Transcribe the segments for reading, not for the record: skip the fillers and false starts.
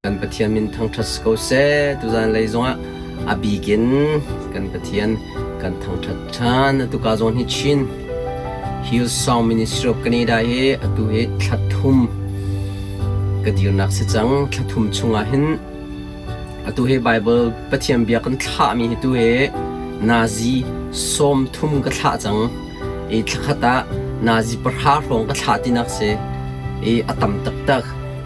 Kan Pathian min thangṭhat si ko seh. Tuzan lei zongah a bik in kan Pathian kan thangṭhat ṭhan. Atu ka zawn hi Chin Hillsong Ministry of Canada hi atu hi thla thum ka dirnak si cang. Thla thum chungah hin atu hi Bible Pathian bia kan thlahmi hi tu hi nazi 30 ka thlah cang. I thlakhat ah nazi pahra hrawng ka thlah tinak si. I a tam taktak.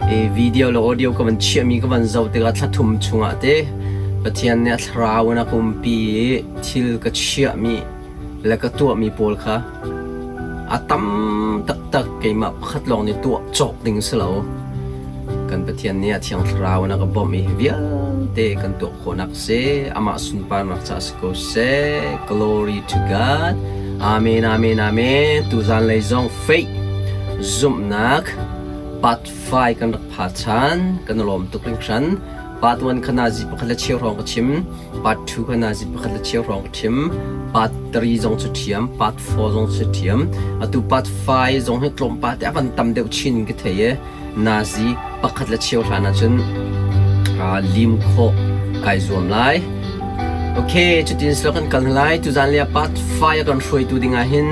I video le audio ka van chiahmi ka van zoh tikah thla thum chungah te Pathian nih a thlarau in a ka umpi i thil ka chiahmi le ka tuahmi pawl kha a tam taktak keimah pakhat lawng nih tuah cawk ding si lo. Kan Pathian nih a thiang thlarau in a ka bawmh i hi vialte kan tuah khawhnak si. Amah sunparnak caah si ko seh. Glory to God. Amen, amen, amen. Tuzan lei zong faith zumhnak Part 5 kan rak pha ṭhan. Kan i lawm tuk hringhran. Part 1 kha nazi pakhat le cheu hrawng ka chim. Part 2 kha nazi pakhat le cheu hrawng ka chim. Part 3 zong cu ṭhiam. Part 4 zong cu ṭhiam. Atu part 5 zong hi tlawmpal te a van tam deuh chin in ka thei i nazi pakhat le cheu hlan ahcun lim khawh kai zuam lai. Okay, cutin silo kan kal lai. Tuzan le part 5 a kan hruaitu ding ah hin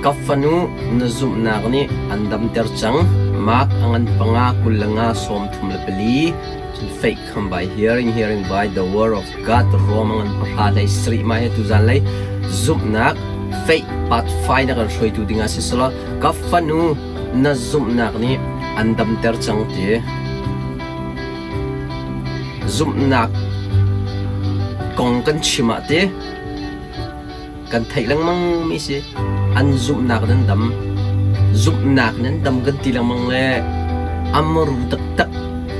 Ka fanu, na zumhnak nih an damter cang. Mark a ngan panga 25 34. Cun faith come by hearing, hearing by the word of God. Rom a ngan pahra hlei sarih mah hi tuzan lei zumhnak faith part 5 na kan hruaitu dingah si selaw ka fanu na zumhnak nih an damter cang ti. Zumhnak kong kan chim ah ti Kan theih lengmang mi si. An zumhnak nan dam. Zumhnak nan dam kan ti lengmang le amru taktak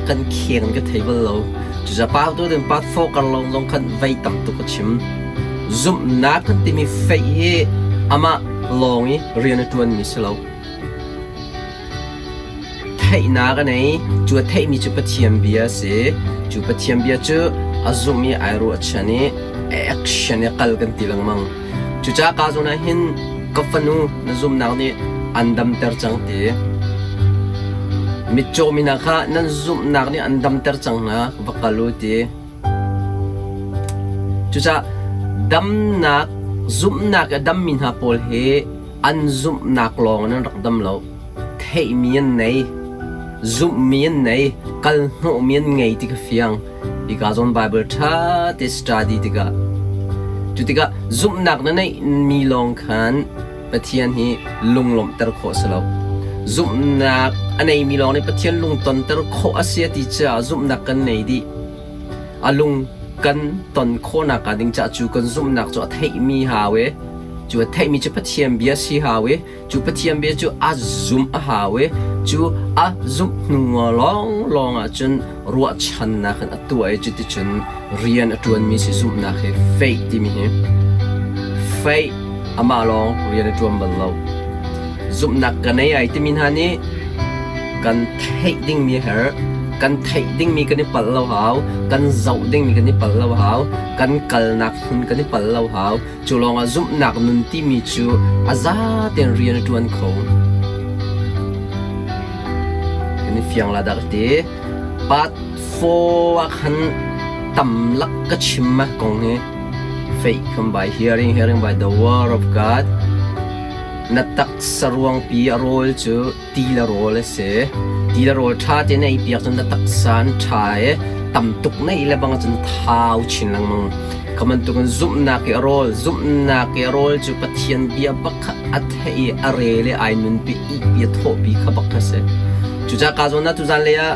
kan kheng ka thei bal lo. Cucaah pa tu din pa fo kar lawng zong khan vei tam tuk a chim. Zumhnak kan timi faith hi amah lawng i rian a ṭuan mi si lo. Theihnak a nei. Cu a theihmi cu Pathian bia a si. Cu Pathian bia cu a zumh i ai ruahchan i action i kal kan ti lengmang. Cucaah ka zawn ah hin ka fanu na zumhnak nih an damter cang ti. Mitcaw mi hna kha nan zumhnak nih an damter cang hna va kal u ti. Cucaah damnak zumhnak i a dammi hna pawl hi an zumhnak lawng in an rak dam lo. Theihmi an nei, zumhmi an nei, kalhnawhmi an ngei ti kha fiang. Hika zawn Bible ṭha te study tikah cu tikah zumhnak na neihmi lawng khan Pathian hi lunglawmhter khawh a si lo. Zumhnak a neimi lawng nih Pathian lungtonter khawh a si a ti caah zumhnak kan nei dih. A lung kan ton khawhnak ding caah cu kan zumhnak cu a theihmi hau i cu a theihmi cu Pathian bia si hau i Cu Pathian bia cu a zumh a hau i cu a zumh hnu lawnglawng ahcun ruahchannak in a tuah i cuticun rian a ṭuanmi si zumhnak hi faith timi hi faith amah lawng rian a ṭuan bal lo. Zumhnak ka nei ai timi hna nih kan theih dingmi a herh. Kan theih dingmi kan i palh lo hau, kan zoh dingmi kan i palh lo hau, kan kalnak hmun kan i palh lo hau. Cu lawngah zumhnak nun timi cu a za tein rian a ṭuan kho. Kan i fiang la dah ka ti. Part 4 ah khan tam lak ka chim ma kong hi. Faith come by hearing, hearing by the word of God. Na taksa ruangpi a rawl cu ti le rawl a si. Ti le rawl ṭha tein na ei piak cun na taksa an ṭha i tam tuk na ei le bang cun thau chin lengmang. Kha bantukin zumhnak i a rawl, zumhnak i a rawl cu Pathian bia bak kha a theih i a rel i ai nunpi ihpi a thawhpi kha bak kha si. Cucaah ka zawn ah tuzan lei ah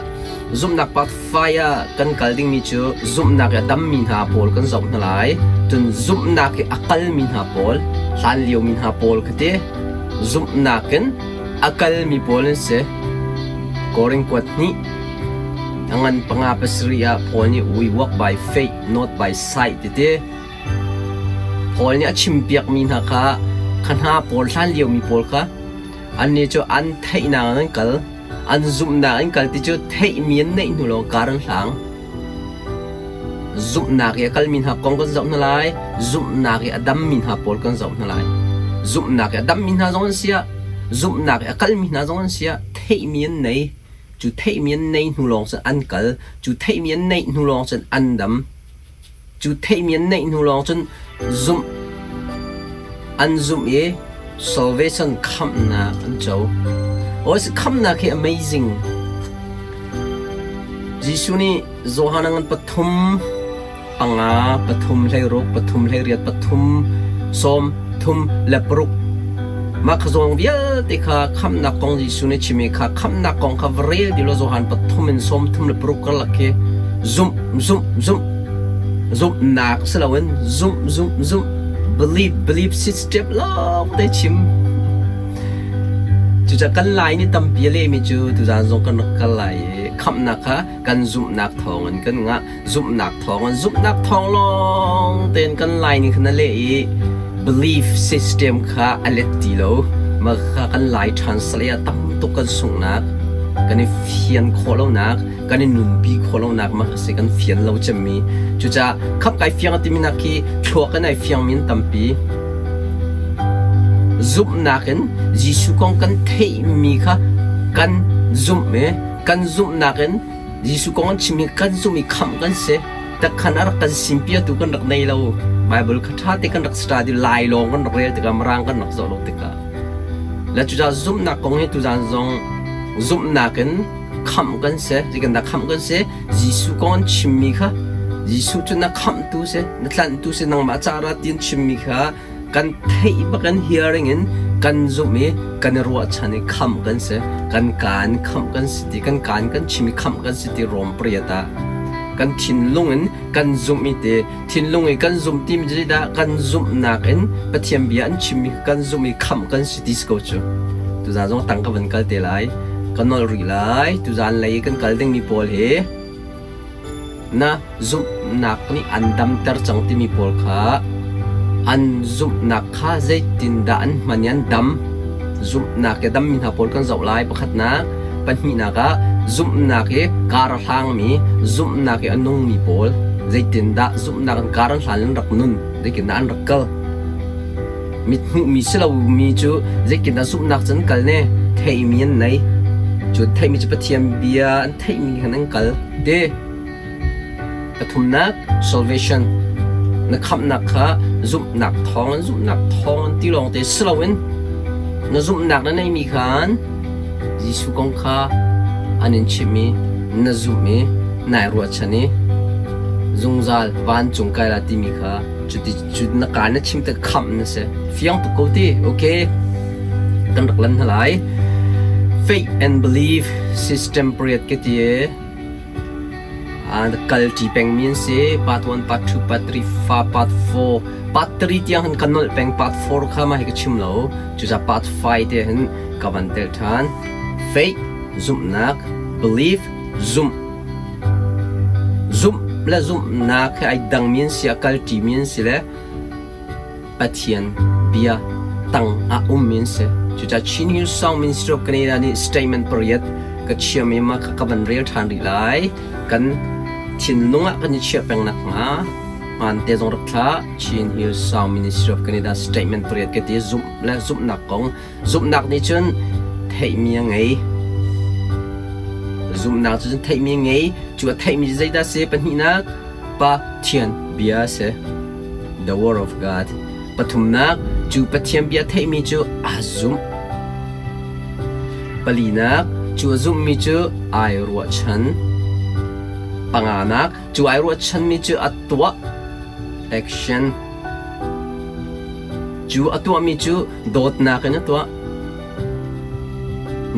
zumhnak part fai ah kan kal dingmi cu zumhnak i a dammi hna pawl kan zoh hna lai. Cun zumhnak i a kalmi hna pawl, hlan liomi hna pawl kha ti zumhnak in A kalmi pawl an si. Korin kuat hnih a ngan panga pasarih ah Paul nih we walk by faith not by sight titi Paul nih a chimpiakmi hna kha kha hna pawl hlan liomi pawl kha annih cu an theihnak in an kal an zumhnak in kal ti cu theihmi an neih hnu lawng kar an hlang. Zumhnak i a kalmi hna kong kan zoh hna lai. Zumhnak i a dammi hna pawl kan zoh hna lai. Zumhnak i a dammi hna zong an si ah, zumhnak i a kalmi hna zong an si ah, theihmi an nei. Cu theihmi an neih hnu lawng cun an kal. Cu theihmi an neih hnu lawng cun an dam. Cu theihmi an neih hnu lawng cun zumh an zumh i salvation khamhnak an co. Aw khamhnak hi amazing. Jesuh nih Johan a ngan pathum panga, pathum hleiruk, pathum hleiriat, pathum sawm, thum le paruk. Mah kha zawng vialte kha khamhnak kong Jesuh nih chimi kha khamhnak kong kha va rel ti law Johan pathum in sawm thum le paruk karlak khi zumh zumh zumh zumhnak si loin zumh zumh zumh believe believe step lawng te chim. Cucaah kan Lai nih tampi a lehmi cu tuzaan zong kan rak kal lai i khamhnak kha kan zumhnak thawngin kan ngah. Zumhnak thawngin zumhnak thawng lawng tein kan Lai nih khan a leh i belief system kha a let ti lo. Mah kha kan Lai translate ah tam tuk kan sunghnak, kan i fian khawh lonak, kan i nunpi khawh lonak mah kha si kan fian lo cemmi. Cucaah khap kai fiang a timi nak khi thluak in ai fiangmi an tampi. Zumhnak in Jesuh kong kan theihmi kha kan zumh i kan zumhnak in Jesuh kong an chimmi kan zumh i khamh kan si. Takhan a rak kan simpiatu kan rak nei lo. Bible kha ṭha te kan rak study lai lawng kan rak rel tikah Mirang kan rak zoh lo tikah. Le cucaah zumhnak kong hi tuzaan zong zumhnak in khamh kan si. Zeitindah khamh kan si? Jesuh kong an chimmi kha Jesuh cu na khamhtu si, na tlanhtu si, nangmah ca ra ti an chimmi kha kan theih bak in hearing in kan zumh i kan i ruahchan i khamh kan si. Kan kaan khamh kan si ti, kan kaan kan chim i khamh kan si ti Rom pariat ah kan thinlung in kan zumh i ti thinlung i kan zumh timi cu zeidah kan zumhnak in Pathian bia an chimmi kan zumh i khamh kan si ti si ko cu. Tuzaan zong tang ka van kal te lai. Ka nolh rih lai. Tuzaan lei i kan kal dingmi pawl hi na zumhnak nih an damter cang timi pawl kha an zumhnak kha zeitindah an hman i an dam? Zumhnak i dammi hna pawl kan zoh lai. Pakhatnak, pahnihnak ah zumhnak i kar a hlangmi, zumhnak i a nungmi pawl zeitindah zumhnak in kar an hlan in rak nun, zeitindah an rak kal? Mit hmuhmi si lomi cu zeitindah zumhnak cun kal ne? Theihmi an nei. Cu theihmi cu Pathian bia an theihmi khan an kal. Ti. Pathumnak, salvation. Na khamhnak kha zumhnak thawngin zumhnak thawngin ti lawngte si loin na zumhnak na neihmi khan Jesuh kong kha an in chimh i na zumh i nai ruahchan i zungzal vancung kai la timi kha cuti cu na kaa na chim tik khamh na si. Fiang tuk ko ti. Okay. Kan rak lan hna lai. Faith and belief system pariat ka ti i Kal ṭi pengmi an si. Part 1, part 2, part 3, part 4. Part 3 tiang hin ka nolh peng. Part 4 kha mah hi ka chim lo. Cucaah part 5 te hin ka van tel ṭhan. Faith, zumhnak, belief, zumh. Zumh le zumhnak hi ai dangmi an si, a kal ṭimi an si le Pathian bia tang ah ummi an si. Cucaah Chin Hill Song Ministry of Canada nih statement pariat ka chiami mah kha ka van rel ṭhan rih lai. Kan thinlung ah kan i chiah peng nakhnga hmaan te zong rak thlah. Chin Hill Song Ministry of Canada statement pariat ka ti zumh le zumhnak kong. Zumhnak nih cun theihmi a ngei. Zumhnak cu cun theihmi a ngei. Cu a theihmi cu zeidah a si? Pahnihnak, Pathian bia a si. The Word of God. Pathumnak, cu Pathian bia theihmi cu aa zumh. Palinak, cu a zumhmi cu ai ruahchan. Panganak, cu ai ruahchanmi cu a tuah. Action. Cu a tuahmi cu dawtnak in a tuah.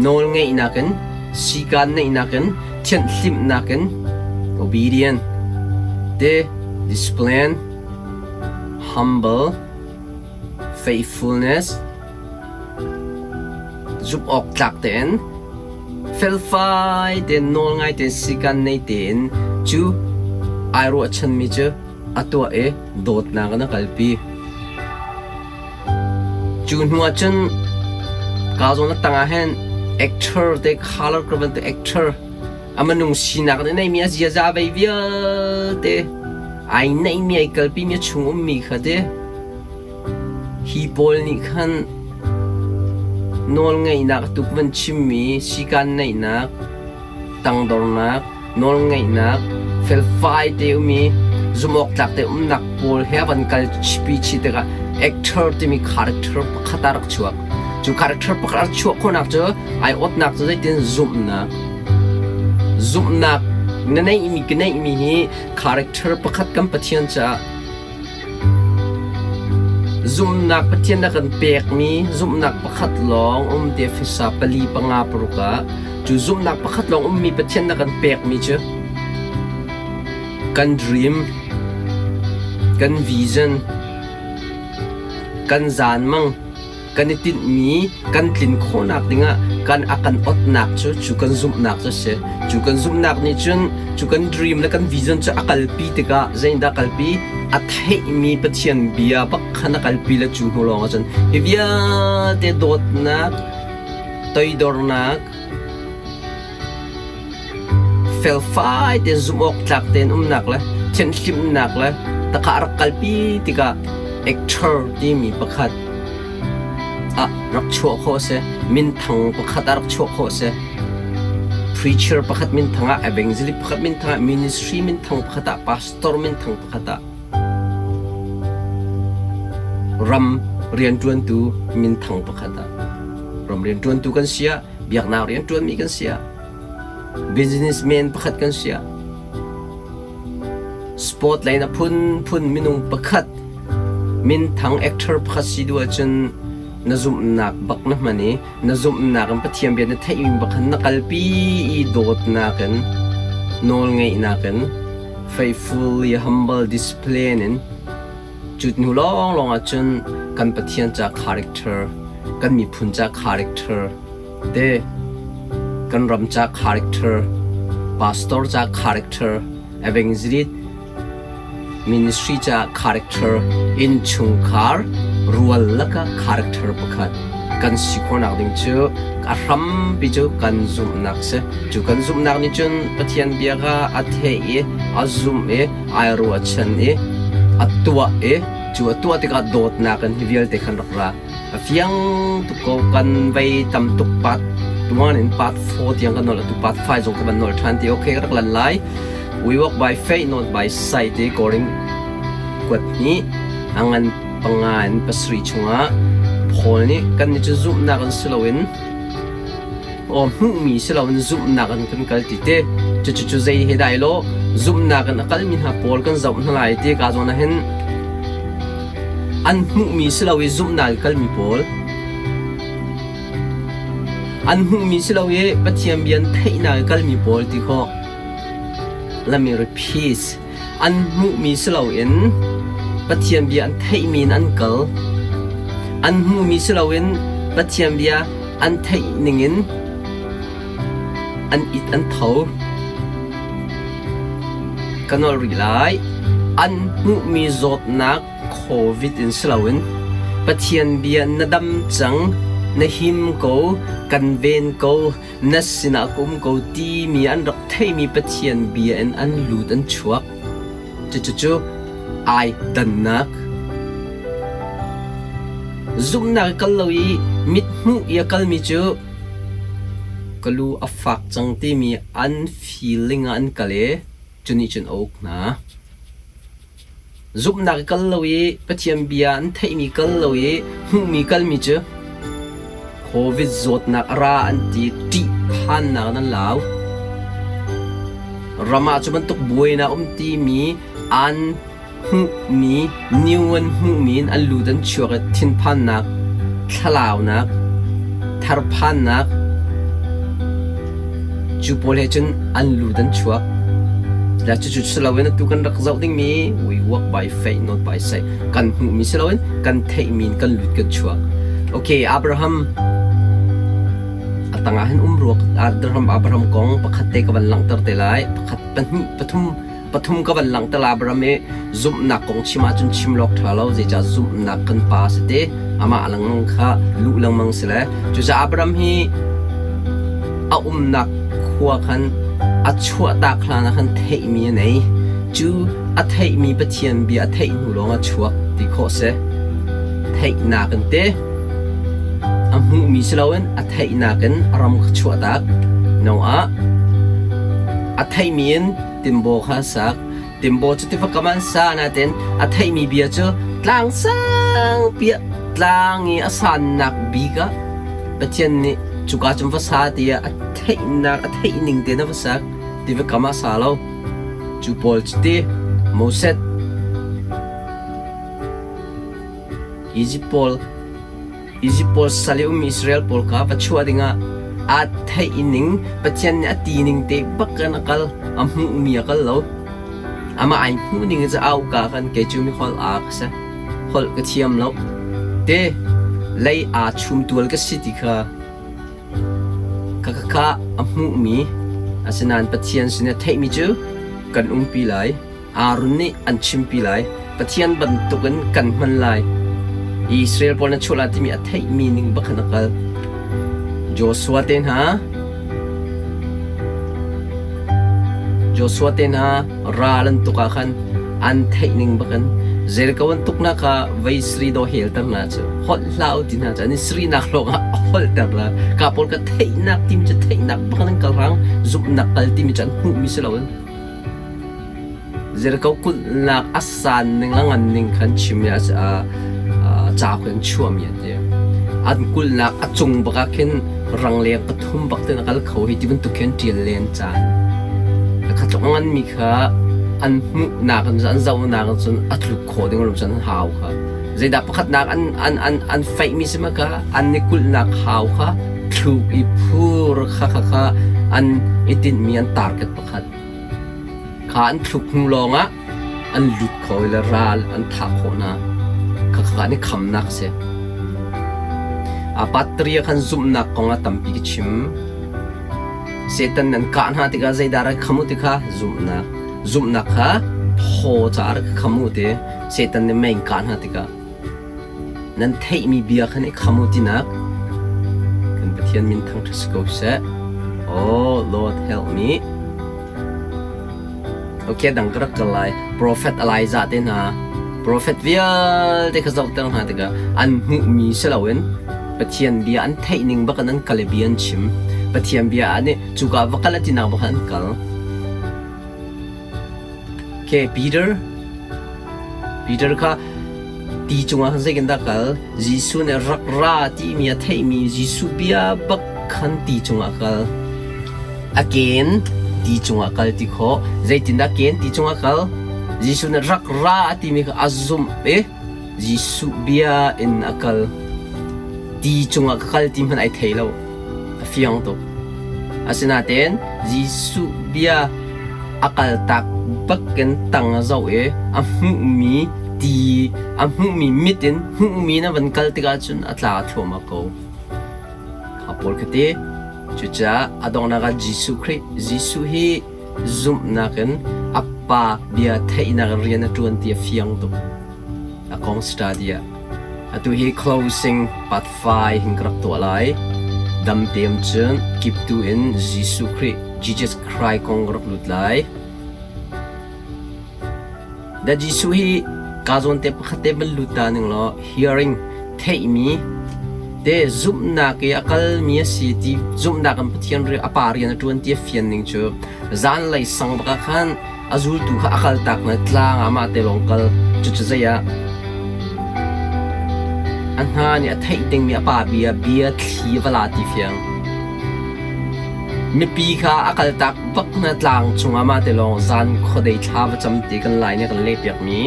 Nawlngeihnak in, sikaan neihnak in, thianhhlimhnak in, obedient, te, discipline, humble, faithfulness, zumh awk tlak tein, felfai tein, nawlngai tein, sikaan nei tein cu ai ruahchanmi cu a tuah i dawtnak in a kalpi. Cu hnu ah cun kaa zawn a tang ah hin actor te color ka bantuk actor a minung sinak nih neihmi a ziaza vei vialte ai neihmi ai kalpimi a chung ummi kha ti hi pawl nih khan nawlngeihnak tuk van chimmi sikaan neihnak. Tangdornak, nawlngaihnak, felfai te umi, zumhawktlak te umnak pawl he van kal pi chih tikah actor timi character pakhat ah rak chuak. Cu character pakhat a chuah khawhnak cu ai awtnak cu zeitin zumhnak. Zumhnak na neihmi ka neihmi hi character pakhat kan Pathian caah Zumhnak Pathian a kan pekmi zumhnak pakhat lawng um ti Efesa pali panga paruk ah cu zumhnak pakhat lawng ummi Pathian na kan pekmi cu kan dream, kan vision, kan zanmang, kan i tinhmi kan tlin khawhnak dingah kan a kan otnak cu cu kan zumhnak cu a si. Cu kan zumhnak nih cun cu kan dream le kan vision cu a kalpi tikah zeidah kalpi a theihmi Pathian bia bak khan a kalpi le cu hnu lawng ahcun hi vialte dawtnak, toidornak, felfai tein zumh awk tlak tein umnak le thianhhlimhnak le taka a rak kalpi tikah actor timi pakhat ah rak chuah khawh a si. Minthang pakhat ah rak chuah khawh a si. Preacher pakhat minthang ah, evangelist pakhat minthang ah, ministry minthang pakhat ah, pastor minthang pakhat ah, ram rianṭuantu minthang pakhat ah, ram rianṭuantu kan si ah, biaknak rianṭuanmi kan si ah, businessman pakhat kan si ah, sport lei in a phunphun minung pakhat minthang actor pakhat si duh ahcun na zumhnak bak na hman i na zumhnak in Pathian bia na theihmi bak khan na kalpi i dawtnak in nawlngeihnak in faithfully humble discipline in Cu hnu lawnglawng ahcun kan Pathian ca character, kan miphun ca character te, kan ram ca character, pastor ca character, evangelist ministry ca character, innchungkhar rual laka character pakhat kan si khawhnak ding cu a hrampi cu kan zumhnak si. Cu kan zumhnak nih cun Pathian bia kha a theh i a zumh i ai ruahchan i a tuah i cu a tuah tikah dawtnak in hi vialte khan rak ra. A fiang tuk ko kan vei tam tuk part 1 in part 4 tiang kan nolh atu part 5 zong ka van nolh ṭhan ti okay ka rak lan lai. We walk by faith not by sight ti Korin kuat hnih a ngan panga in pasarih chungah Paul nih kan nih cu zumhnak in si loin aw hmuhmi si loin zumhnak in kan kal ti te cucu zei he dai law zumhnak in a kalmi hna pawl kan zoh hna lai ti ka zawn ah hin an hmuhmi si lo i zumhnak in kalmi pawl an hmuhmi si lo i Pathian bia an theihnak i kalmi pawl ti khawh let me repeat An hmuhmi si loin Pathian bia an theihmi in an kal. An hmuhmi si loin Pathian bia an theih ningin an it an tho. Ka nolh rih lai. An hmuhmi zawtnak COVID in si loin Pathian bia na dam cang, na him ko, kan ven ko, na sinah ka um ko timi an rak theihmi Pathian bia in an lut an chuak. Cucucu ai dannak. Zumhnak i kal lo i mithmuh i a kalmi cu ka lu a fak cang timi an feeling ah an kal i cu nih cun a uk hna. Zumhnak i kal lo i Pathian bia an theihmi kal lo i hmuhmi kalmi cu COVID zawtnak a ra an ti ṭihphannak in an lau. Ram ah cu bantuk buainak um timi an hmuhmi new an hmuhmi in an lut an chuak i thinphannak, thlalaunak, therphannak cu pawl he cun an lut an chuak. La cucu si loin atu kan rak zoh dingmi we walk by faith not by sight kan hmuhmi si loin kan theihmi in kan lut kan chuak. Okay, Abraham a tangah hin um ruak Abraham Abraham kong pakhat te ka van langhter te lai pakhat pahnih pathum pathum ka van langhter Abraham i zumhnak kong chim ahcun chim lawk ṭha lo zeicah zumhnak kan pa si te amah lengmang kha luh lengmang si le cucaah Abraham hi a umnak khua khan a chuahtak hlan ah khan theihmi a nei cu a theihmi Pathian bia a theih hnu lawng a chuak ti khawh si theihnak in te a hmuhmi si loin a theihnak in a ram kha chuahtak Noah. A theihmi in timbaw kha a sak. Timbaw cu tiva kam ah an sa nain a theihmi bia cu tlang sangpi ah tlang i a sannak bik ah Pathian nih cuka cun va sa tiah a theihnak a theih ning tein a va sak. Tiva kam ah sa lo. Cu pawl cu ti Moses Izipt pawl Izipt pawl sal i ummi Israel pawl kha va chuah dingah aa theih ning Pathian nih a ti ning te bak in a kal a hmuhmi a kal lo. Amah ai hmuh ning cu au ka khan kei cu mi holh aa ka si. Holh ka thiam lo. Te lei aa chum tual ka si ti kha Khakha a hmuhmi asinain Pathian sin a theihmi cu kan umpi lai. Aaron nih an chimpi lai. Pathian bantukin kan hman lai. Israel pawl na chuah lai timi a theihmi ning bak khan a kal. Joshua te hna Joshua te hna ral an tuk ah khan an theih ning bak in Jericho an tuknak kha vei sri do helter hna cu holh hlah u ti hna cu an i srinak lawng ah holhter hna ka pawl ka theihnak timi cu theihnak bak in an kal rang zumhnak kal timi cu an hmuhmi si loin Jericho kulhnak a san ning a ngan ning khan chim i ca khin chuahmi an ti. An kulhnak a cung bak ah khin rangleng pathum bak ten a kal kho hi ti bantuk khin ṭial len caan. Kha tluk a nganmi kha an hmuhnak in an zohnak in cun a tluk khawh ding rum cun an hau kha. Zeidah pakhatnak an an an an feihmi si ma ka an i kulhnak hau kha thluk i phur kha kha kha an i tinhmi an target pakhat. Kha an thluk hnu lawngah an lut kho i le ral an thah khawh hna. Khakha an i khamnak a si. Patria khan zumhnak kong ah tampi ka chim. Satan nan kah hna tikah zeidah rak kham u ti kha zumhnak. Zumhnak kha thaw caah rak kham u ti. Satan nih mei in kah hna tikah nan theihmi bia khan i kham u tinak kan Pathian min thangṭhat si ko seh. Oh Lord help me. Okay dang ka rak kal lai. Prophet Elijah te hna prophet vialte kha zohter hna tikah an hmuhmi si loin Pathian bia an theih ning bak in an kal i bia an chim. Pathian bia ah nih cuka va kal a tinak bak an kal. Okay, Peter Peter kha ti cungah khan zeitindah kal? Jesuh nih rak ra timi a theihmi Jesuh bia bak khan ti cungah kal. A ken ti cungah kal ti khawh. Zeitindah ken ti cungah kal? Jesuh nih rak ra a timi kha a zumh i Jesuh bia in a kal. Ti cungah ka kal ti hmanh ai thei lo. A fiang tuk. Asinain Jesuh bia a kaltak bakin tang a zoh i a hmuhmi ti a hmuhmi mit in hmuhmi na van kal tikah cun a tla thluahmah ko. Kha pawl kha ti. Cucaah a donghnak ah Jesuh Khrih, Jesuh hi zumhnak in a Pa bia theihnak in rian a ṭuan ti a fiang tuk. A kong study ah. Atu hi closing part 5 hin ka rak tuah lai. Dam team cun kiptu in Jesuh Khrih, Jesus Christ kong ka rak lut lai. Da Jesuh hi ka zawn te pakhat te van lut ta ning law hearing theihmi te zumhnak i a kalmi a si ti zumhnak in Pathian a pa rian a ṭuan ti a fian ning cu zanlei sang bak ah khan a zultu kha a kaltak na tlang ah mah te lawng kal cucu zei ah a hna nih a theih dingmi a pa bia bia thli va la ti fiang mipi kha a kaltak bak na tlang chungah mah te lawng zan khuadei thla va cam ti kan lai nih kan leh piakmi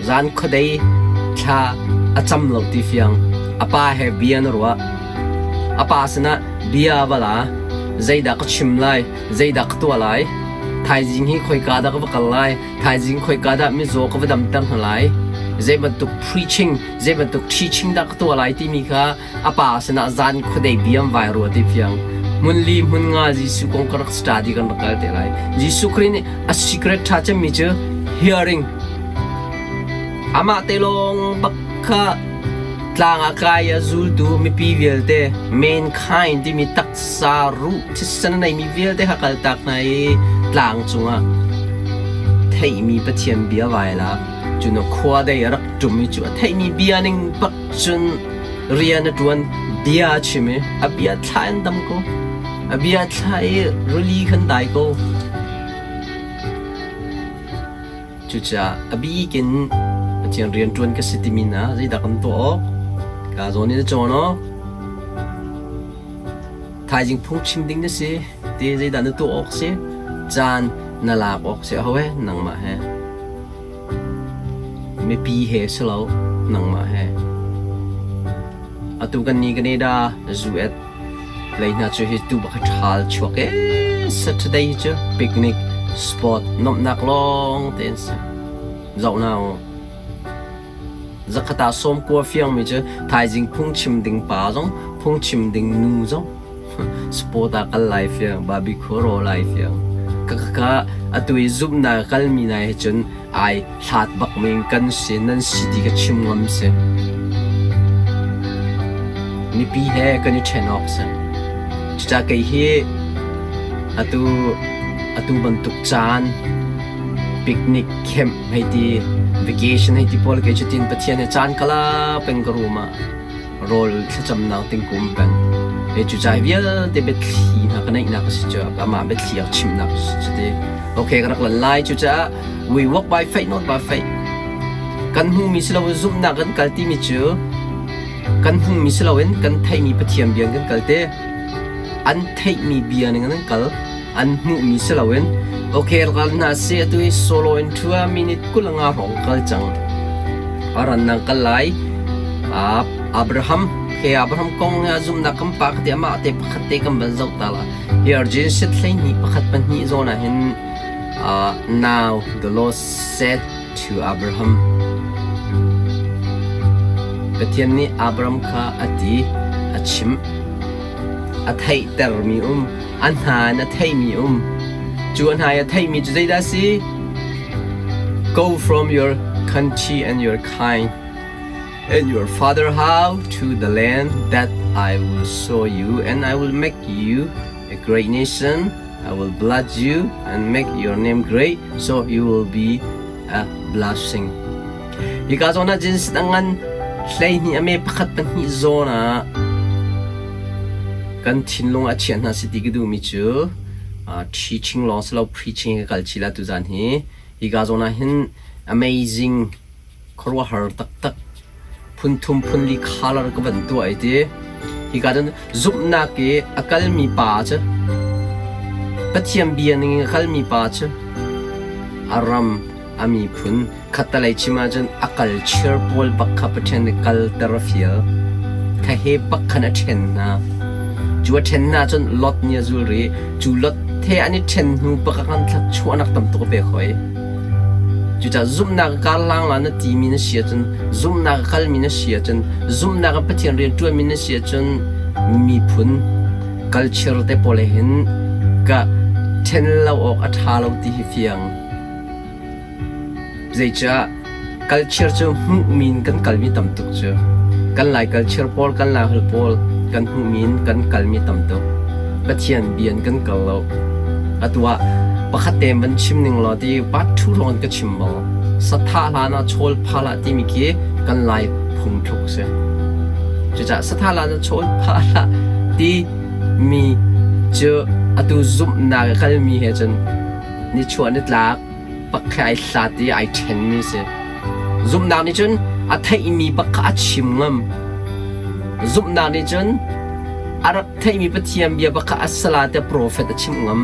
Zan khuadei thla a cam lo ti fiang. A pa he bia na ruah. A pa sinah bia va la. Zeidah ka chim lai? Zeidah ka tuah lai? Thaizing hi khoika dah ka va kal lai? Thaizing khoika dah mizaw ka va damter hna lai? Zei bantuk preaching, zei bantuk teaching dah ka tuah lai timi kha a pa sinah zan khuadei bia an vai rua ti fiang. Hmun li hmun nga Jesuh kong ka rak study kan rak kal te lai. Jesuh Khrih nih a secret ṭha cemmi cu hearing. Amah te lawng bak kha tlang ah kai a zultu mipi vialte mankind timi taksa ruh thisen a neimi vialte kha kaltak hna i tlang cungah theihmi Pathian bia vai lak. Cun khua dei a rak ṭum i cu a theihmi bia ning bak cun rian a ṭuan, bia a chim i a bia thla in dam ko. A bia thla i rili khan dai ko. Cucaah a bik in Pathian rianṭuan ka si timi hna zeidah kan tuah awk? Ka zawn in a cawn awk? Thaizing phungchim ding na si ti zeidah na tuah awk si? Caan na lak awk si aho he? Nangmah he. Mipi he si lo, nangmah he. Atu kan ni Canada zu et lei hna cu hi tu bak hi ṭhal chuak ee Saturday hi cu picnic spot nuamhnak lawng te an si. Zoh hna u. Zakhat ah sawmkua fiangmi cu thaizing phungchim ding pa zong phungchim ding nu zong sport ah kal lai fiang barbecue raw lai fiang. Ka atu i zumhnak kalmi nai he cun ai hlat bak men kan si nan si ti ka chim ngam si. Mipi he kan i ṭhen awk si. Cucaah kei hi atu atu bantuk caan picnic camp hei ti vacation hei ti pawl kei cu tin Pathian he caan kala peng ka room ah rawl thlacamnak tingkum peng. He cu cai vialte biathli hna ka neihnak a si cu amah biathli a chimnak a si cu ti. Okay ka rak lan lai cucaah we walk by faith not by faith. Kan hmuhmi si loin zumhnak kan kal timi cu kan hmuhmi si loin kan theihmi Pathian bia in kan kal te. An theihmi bia ning in an kal. An hmuhmi si loin okay ral hna si atu hi solo in thua minute 20 nga hrawng kal cang. Aran nang kal lai. Abraham he Abraham kong he zumnak kan pa ka ti amah te pakhat te kan van zoh ta la. Hi Arjun sit hlei hnih pakhat pahnih zawn ah hin now the Lord said to Abraham Pathian nih Abraham kha a ti a chimh a theihtermi um a hna in a theihmi um cu a hna i a theihmi cu zeidah a si Go from your country and your kind and your father house to the land that I will show you, and I will make you a great nation. I will bless you and make your name great, so you will be a blessing. Hika zawn ah Genesis a ngan 12 a me pakhat pahnih zawn ah kan thinlung a chia hna si ti ka duhmi cu teaching lawng si lo preaching ka kal chih la tuzan hi hika zawn ah hin amazing khuaruahhar taktak phunthum phunli color ka van tuah ai ti. Hika cun zumhnak i a kalmi pa cu Pathian bia ning in a kalmi pa cu a ram a miphun khattalei chim ahcun a kalchir pawl bak kha Pathian nih kalter a fial. Kha he bak khan a ṭhen hna. Cu a ṭhen hna cun Lot nih a zul rih. Cu Lot he an i ṭhen hnu bak ah khan thluachuahnak tam tuk a pek hoi. Cucaah zumhnak a karhlang la na timi na si ahcun, zumhnak a kalmi na si ahcun, zumhnak in Pathian rian ṭuanmi na si ahcun miphun culture te pawl he hin ka ṭhen lo awk a ṭha lo ti hi fiang. Zeicah culture cu hmuhmi in kan kalmi tam tuk cu. Kan Lai culture pawl, kan Lai holh pawl kan hmuhmi in kan kalmi tam tuk. Pathian bia in kan kal lo. Atu ah pakhat te van chim ning law ti part 2 lawng in ka chim maw? Satha hlan ah chawl phal ah timi khi kan Lai phungthluk si. Cucaah satha hlan ah chawl phal ah ti mi cu atu zumhnak i kalmi he cun nichuah nitlak bak khi ai hlat i ai ṭhenmi si. Zumhnak nih cun a theihmi bak kha a chim ngam. Zumhnak nih cun a rak theihmi Pathian bia bak kha a sala te profet a chimh ngam.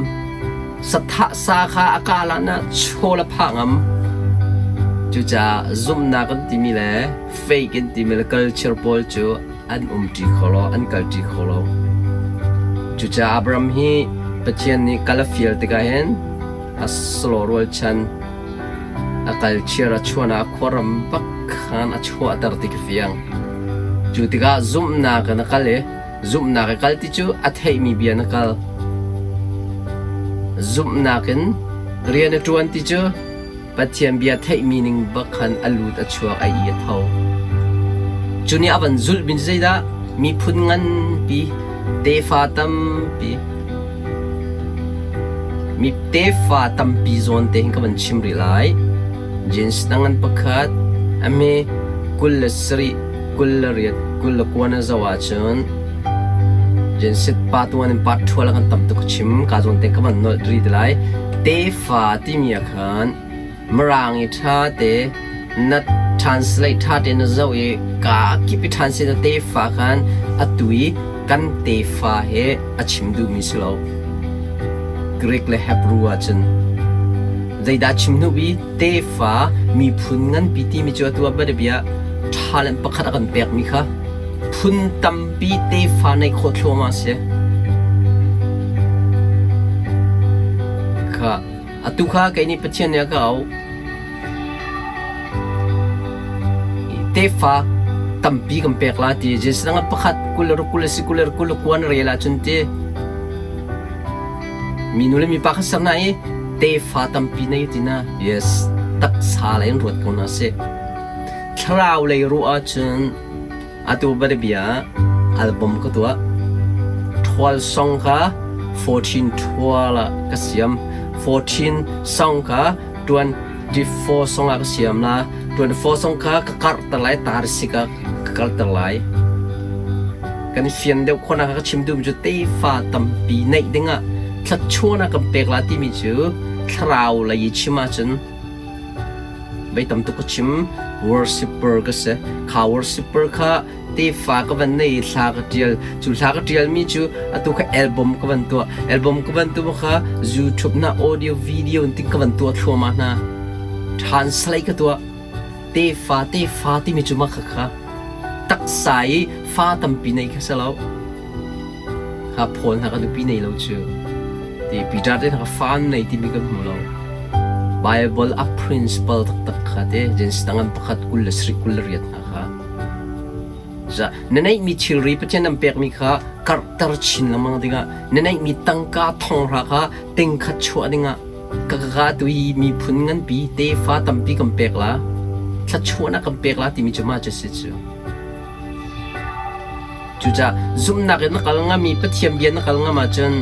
Sathah sa kha a kala na chawl a phah ngam. Cucaah zumhnak kan timi le fake in timi le culture pawl cu an umṭi kho lo, an kalṭi kho lo. Cucaah Abraham hi Pathian nih kal a fial tikah hin a sawlaw rualchan a kalchir a chuan ah khuaram bak khan a chuahter ti ka fiang. Cu tikah zumhnak in a kal i zumhnak i kal ti cu a theihmi bia na kal. Zumhnak in rian a ṭuan ti cu Pathian bia theihmi ning bak khan a lut a chuak a i a tho. Cu nih a van zulh mi zeidah miphun nganpi tefa tampi mi tefa tampi zawn te hin ka van chim rih lai. Jeans ngan pakhat a me 27 28 29 na zoh ahcun. Genset part 1 in part 2 la kan tam tuk chim ka zawn te ka van nolh ri te lai. Tefa timi ah khan Mirang i ṭha te na translate ṭha te na zoh i ka kip i translate na tefa khan atu i kan tefa he a chim duhmi si lo. Greek le Hebrew ahcun zeidah chim hnu i tefa miphun nganpi timi cu atu ah bianabia talent pakhat a kan pekmi kha phun tampi tefa nei khawh thluahmah a si. Kha atu kha kei nih Pathian nih a ka auh. Tefa tampi kan pek la ti Jesuh dang pakhat 20 kul si 20 20 kuan rel ahcun ti Minu le mipa kha ser hna i tefa tampi nei ti na yes taksa lei in ruat ko hna sih. Thlarau lei ruah ahcun atu bia album ka tuah. Ṭhual song kha 14 ṭhual ah ka siam. 14 song kha 24 song ah ka siam la. 24 song kha ka karhter lai tar sik ah ka kalter lai. Kan fian deuh khawhnak ka chim duhmi cu tefa tampi neih dingah thluachuahnak kan pek la timi cu thlarau lei i chim ahcun vei tam tuk ka chim. Worshipper ka si. Kha worshipper kha tefa ka van nei i thla ka ṭial. Cu thla ka ṭialmi cu atu kha album ka van tuah. Album ka van tuah kha YouTube na audio video in tin ka van tuah thluahmah hna. Translate ka tuah. Tefa tefa timi cu mah khakha taksa i fa tampi nei kha si lo. Kha Paul hna ka nupi nei lo cu. Ti Peter te hna ka fa nei timi kan hmu lo. Bible a principle taktak kha te Genesis dang an pakhat 27 28 hna kha. Za na neihmi thilri Pathian an pekmi kha karhter chin lengmang dingah na neihmi tangka thonghra kha tingkhat chuah dingah Ka ka tu hi miphun nganpi tefa tampi kan pek la, thluachuahnak kan pek la timi cu mah cu si cu. Cucaah zumhnak in na kal ngam i Pathian bia na kal ngam ahcun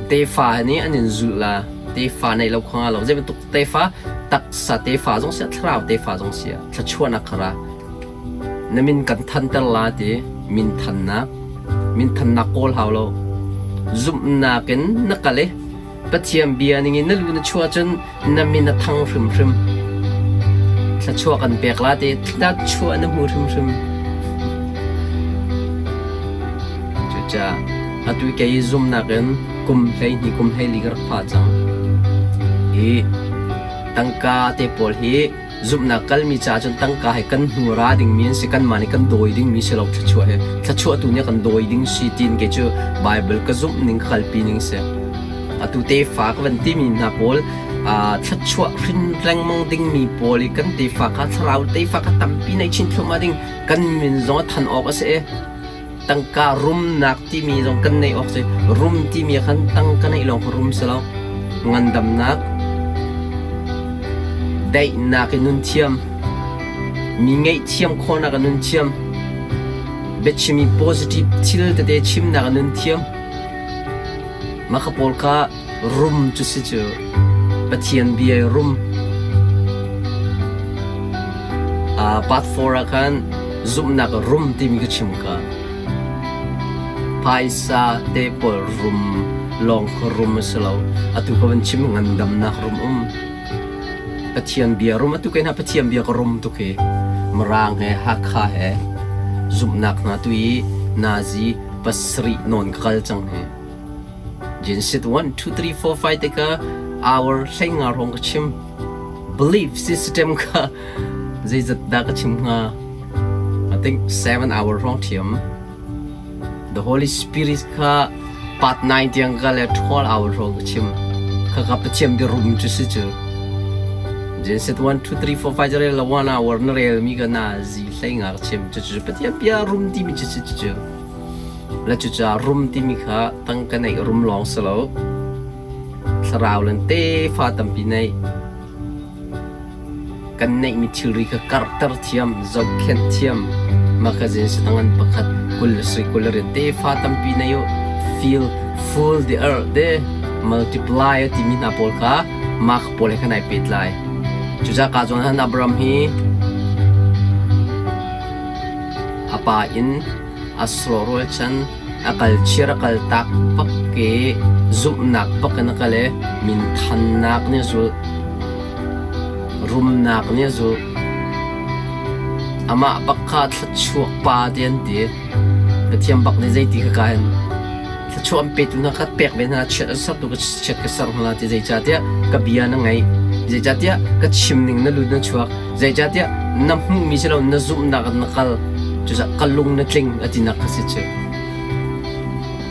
tefa nih an in zulh la. Tefa nei lo kha lo. Zei bantuk tefa taksa tefa zong si thlarau tefa zong si thluachuahnak kha ra. Na min kan thanter la ti min thannak min thannak kawl hau lo. Zumhnak in na kal i Pathian bia ningin na lu na chuah cun na min a thang hrimhrim. Thluachuah kan pek la ti thluachuah na hmu hrimhrim. Cucaah atu kei zumnak in kum 12 kum 14 ka rak pha cang. Hi tangka te pawl hi zumhnak kalmi caah cun tangka he kan hnu ra dingmi an si kanmah nih kan dawi dingmi si lo thluachuah he thluachuah tu nih kan dawi ding si tiin kei cu Bible ka zumh ning ka kalpi ning si atu tefa ka van timi hna pawl thluachuah hrin lengmang dingmi pawl i kan tefa kha thlarau tefa kha tampi nei chin thluahmah ding kan min zong a than awk a si i tangka rumnak timi zong kan neih awk si rum timi khan tangka neih lawng kha rum si lo ngandamnak daihnak in nun thiam mi ngaihthiam khawhnak in nun thiam biachimi positive thil tete chimnak in nun thiam mah kha pawl kha rum cu si cu Pathian bia rum part 4 ah khan zumhnak rum timi ka chim kha phaisa te pawl rum lawng kha rum a si lo atu ka van chim ngandamnak rum um Pathian bia rum atu kai hna Pathian bia ka rum tuk hi Mirang he Hakha he zumhnak hna tu i nazi pasarih nawn ka kal cang hi Genset 1, 2, 3, 4, 5 te ka hour 15 hrawng ka chim. Belief system kha zeizat dah ka chim hnga? I think 7 hour hrawng thiam. The Holy Spirit kha part 9 tiang ka le 12 hour hrawng ka chim. Kha ka Pathian biarum cu si cu. Genset 1, 2, 3, 4, 5 rel la 1 hour na rel mi ka na zi hlei nga ka chim. Cucu Pathian bia rum timi cu si cu. Le cucaah rum timi kha tangka neih rum lawng si lo. Thlarau len tefa tampi neih. Kan neihmi thilri kha karhter thiam, zohkhenh thiam. Mah kha Genesis tangan pakhat 20 le sarih 20 riat tefa tampi nei u. Fill full the earth de multiply a timi hna pawl kha mah kha pawl he khan ai pehtlai. Cucaah ka zawn han Abraham hi a pa in a sawh rualchan. A kal chiar a kal tak bak i zumhnak bak in a kal i minthannak nih a zulh. Rumnak nih a zulh. Amah bak kha thluachuak pa ti an ti. Pathian bak nih zeiti ka ka in thluachuah an petu hna kha pek ve hna chiat an sertu ka chiat ka ser hna ti zeicahtiah ka bia na ngaih. Zeicahtiah ka chim ning na lut na chuak. Zeicahtiah na hmuhmi si lo na zumhnak in na kal. Cucaah ka lung na tling a tinak kha si cu.